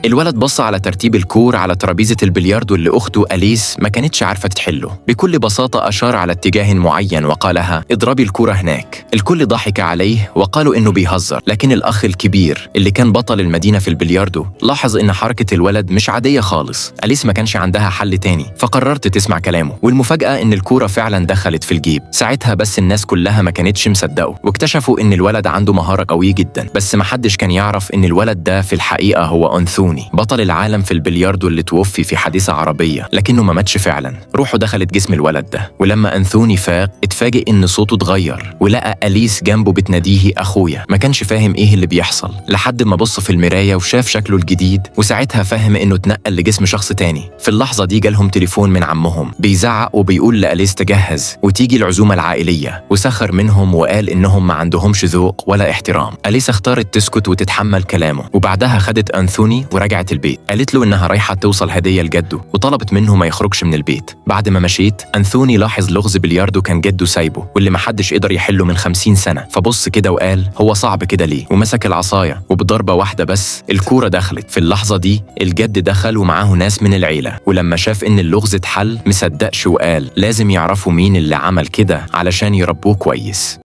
الولد بص على ترتيب الكور على ترابيزة البلياردو اللي أخته أليس ما كانتش عارفة تحله. بكل بساطة أشار على اتجاه معين وقالها اضربي الكورة هناك. الكل ضحك عليه وقالوا إنه بيهزر، لكن الأخ الكبير اللي كان بطل المدينة في البلياردو لاحظ إن حركة الولد مش عادية خالص. أليس ما كانش عندها حل تاني، فقررت تسمع كلامه، والمفاجأة إن الكورة فعلا دخلت في الجيب. ساعتها بس الناس كلها ما كانتش مصدقه، واكتشفوا إن الولد عنده مهارة قوية جدا، بس ما حدش كان يعرف إن الولد ده في الحقيقة هو أنثوني، بطل العالم في البلياردو اللي توفي في حادثة عربية، لكنه ما ماتش فعلا، روحه دخلت جسم الولد ده. ولما أنثوني فاق اتفاجئ إن صوته اتغير، ولقى أليس جنبه بتناديه أخويا. ما كانش فاهم إيه اللي بيحصل لحد ما بص في المراية وشاف شكله الجديد، وساعتها فهم إنه اتنقل لجسم شخص تاني. في اللحظة دي جالهم تليفون من عمهم بيزعق وبيقول لأليس تجهز وتيجي العزومة العائلية، وسخر منهم وقال إنهم ما عندهمش ذوق ولا احترام. أليس اختارت تسكت وتتحمل كلامه، وبعدها خدت أنثوني ورجعت البيت. قالت له إنها رايحة توصل هدية لجده، وطلبت منه ما يخرجش من البيت. بعد ما مشيت أنثوني لاحظ لغز بلياردو كان جده سايبه واللي محدش قدر يحله من 50 سنة، فبص كده وقال هو صعب كده ليه، ومسك العصاية وبضربة واحدة بس الكورة دخلت. في اللحظة دي الجد دخل ومعاه ناس من العيلة، ولما شاف إن اللغز اتحل مصدقش وقال لازم يعرفوا مين اللي عمل كده علشان يربوه كويس.